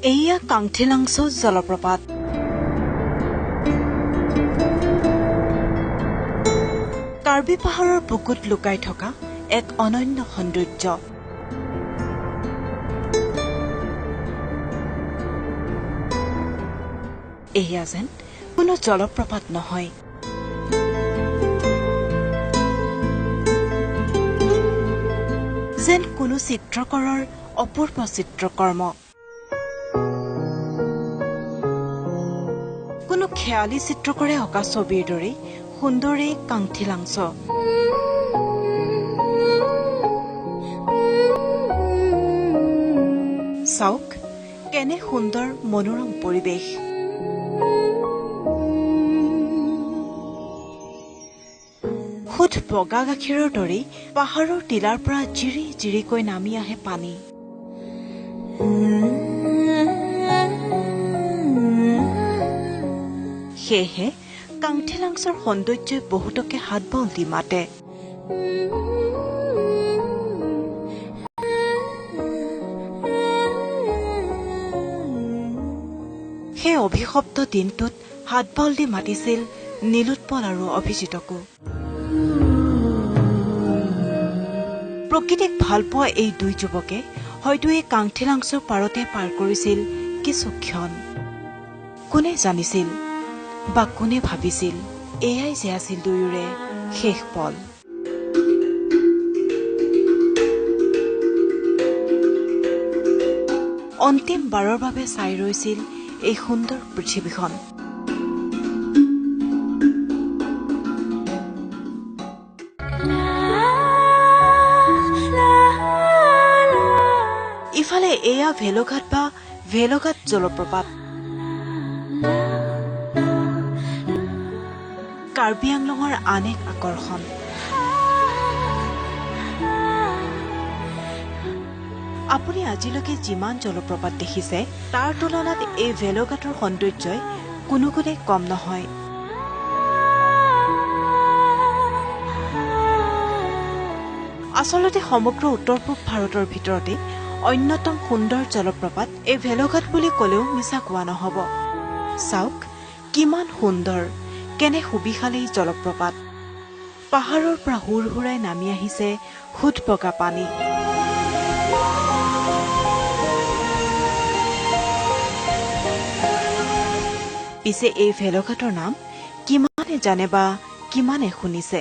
এইয়া কাংথিলাংছ জলপ্ৰপাত। কাৰ্বি পাহাৰৰ বুকুত লুকাই থকা এক অনন্য সৌন্দৰ্য। এয়া যেন কোনো জলপ্ৰপাত নহয়, যেন কোনো চিত্ৰকৰৰ অপূৰ্ব চিত্ৰকৰ্ম, কোনো খেয়ালী চিত্ৰকৰে অঁকা ছবিৰ দৰেই সুন্দৰ এই কাংথিলাংছ। চাওক কেনে সুন্দৰ মনোৰম পৰিৱেশ। শুধ বগা গাখীৰৰ দৰেই পাহাৰৰ টিলাৰ পৰা জিৰি জিৰিকৈ নামি আহে পানী। সেয়েহে কাংথিলাংছৰ সৌন্দৰ্যই বহুতকে হাত বাউল দি মাতে। সেই অভিশপ্ত দিনটোত হাত বাউল দি মাতিছিল নীলোৎপল আৰু অভিজিতকো। প্ৰকৃতিক ভালপোৱা এই দুই যুৱকে হয়তো এই কাংথিলাংছৰ পাৰতে পাৰ কৰিছিল কিছু ক্ষণ। কোনে জানিছিল বা কোনে ভাবিছিল এয়াই যে আছিল দুয়োৰে শেষ পল। অন্তিমবাৰৰ বাবে চাই ৰৈছিল এই সুন্দৰ পৃথিৱীখন। ইফালে এয়া ভেলঘাট বা ভেলঘাট জলপ্ৰপাত। কাৰ্বি আংলঙৰ আন এক আকৰ্ষণ। আপুনি আজিলৈকে যিমান জলপ্ৰপাত দেখিছে তাৰ তুলনাত এই ভেলঘাটৰ সৌন্দৰ্যই কোনো গুণে কম নহয়। আচলতে সমগ্ৰ উত্তৰ পূব ভাৰতৰ ভিতৰতে অন্যতম সুন্দৰ জলপ্ৰপাত এই ভেলঘাট বুলি ক'লেও মিছা কোৱা নহ'ব। চাওক কিমান সুন্দৰ, কেনে সুবিশাল এই জলপ্ৰপাত। পাহাৰৰ পৰা হুৰ হুৰাই নামি আহিছে সুত বগা পানী। পিছে এই ভেলঘাটৰ নাম কিমানে জানে বা কিমানে শুনিছে?